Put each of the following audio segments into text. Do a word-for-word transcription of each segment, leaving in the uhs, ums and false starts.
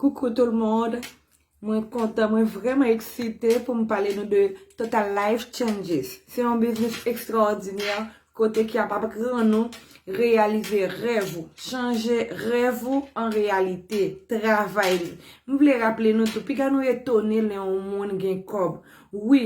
Coucou tout le monde. Mwen kontan, mwen vrèman eksite pou m pale nou de Total Life Changes. Se yon biznis ekstraòdinè kote ki ap aprann nou reyalize rèv ou, chanje rèv ou an reyalite, travay li. M vle raple nou tou, piga nou etone lè yon moun gen kòb. Wi,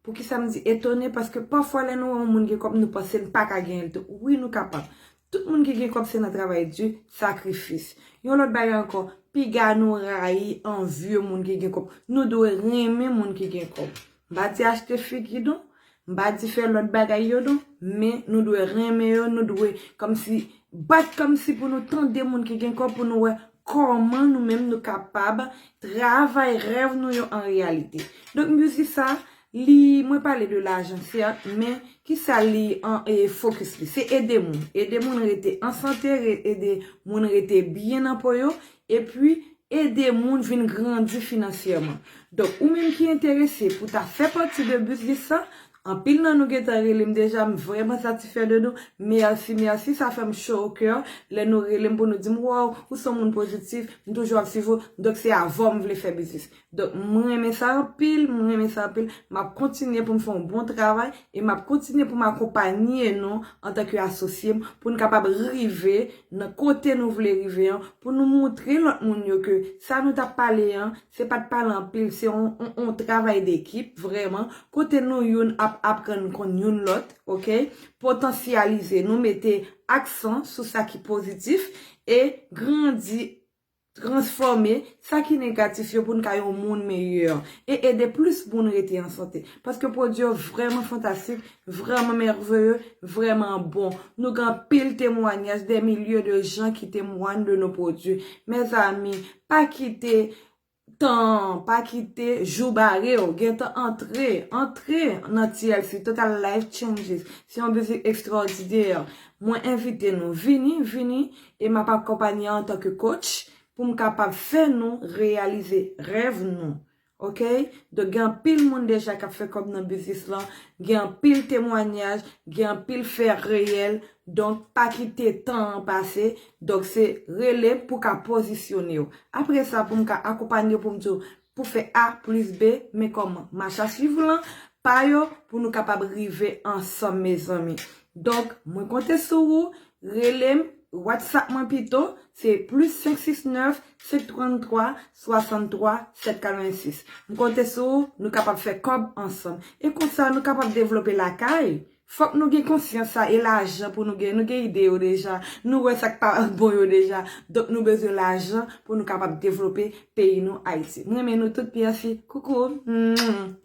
poukisa m di etone? Paske pafwa lè nou wè yon moun gen kòb, nou panse n pa ka genyen l tou. Wi, nou kapab. Tout moun ki gen kòb se nan travay di, sakrifis. Yon lòt bagay ankò, piga nou rayi, anvye moun ki gen kòb. Nou dwe renmen moun ki gen kòb. M pa di achte figi non, m pa di fè lòt bagay yo non, men nou dwe renmen yo, nou dwe kòmsi bat kòmsi pou nou tande moun ki gen kòb, pou nou wè kòman nou menm nou kapab travay rèv nou yo an reyalite. Donk, mizik sa, li, mwen pale de lajan, sèt, men kisa li an e fokis li? Se ede moun. Ede moun rete an sante, re- ede moun rete byen nan po yo, epi ede moun vin grandi finansyèman. Donk, ou menm ki enterese pou ta fè pati de biznis sa, anpil nan nou gentan rele m deja, m vrèman satisfè de nou. Mèsi, mèsi, sa fè m cho o kè lè nou rele m pou nou di m, waw, ou se yon moun pozitif, m toujou ap swiv ou, donk se avè w m vle fè biznis. Donk, mwen renmen sa anpil, mwen renmen sa anpil. M ap kontinye pou m fè yon bon travay e m ap kontinye pou m akonpanye nou antanke asosye m pou n kapab rive nan kote nou vle rive an, pou nou montre lòt moun yo ke sa nou t ap pale an, se pa t pale anpil, se yon, yon, yon travay dekip, vrèman, kote nou youn ap aprann konn youn lòt, oke? Potansyalize, nou mete aksan sou sa ki pozitif e grandi, transfòme sa ki negatif yo pou n ka yon moun meyè e ede plis moun rete an sante. Paske pwodui yo vrèman fantastik, vrèman mèveye, vrèman bon. Nou gen anpil temwanyaj, des milliers de gens ki temwany de nos produits. Mezanmi, pa kite tan, pa kite jou bare w. Gentan antre, antre nan T L C, Total Life Changes. Se yon biznis ekstraòdinè. Mwen envite nou, vini, vini, e m ap akonpanye antanke coach pou m kapab fè nou reyalize rèv nou. Oke? Donk, gen anpil moun deja k ap fè kòb nan biznis lan, gen anpil temwanyaj, gen anpil fè reyèl. Donk, pa kite tan an pase. Donk, se rele m pou ka pozisyone w. Apre sa, pou m ka akonpanye w, pou m di w, pou fè A plis B, men kòman? Mach a swiv lan, pa yo, pou nou kapab rive ansanm, mezanmi. Donk, mwen konte sou ou, rele m, WhatsApp mwen pito, se plis senk sis nèf, senk trant twa, swasant twa, sèt katrevensis. M konte sou ou, nou kapab fè kòb ansanm. E konsa, nou kapab devlope lakay. Fòk nou gen konsyans sa, e lajan pou nou gen, nou gen ide yo deja, nou wè sa k pa bon yo deja. Donk, nou bezwen lajan pou nou kapab devlope peyi nou, Ayiti. Mwen renmen nou tout, P L C. Koukou. Mwah.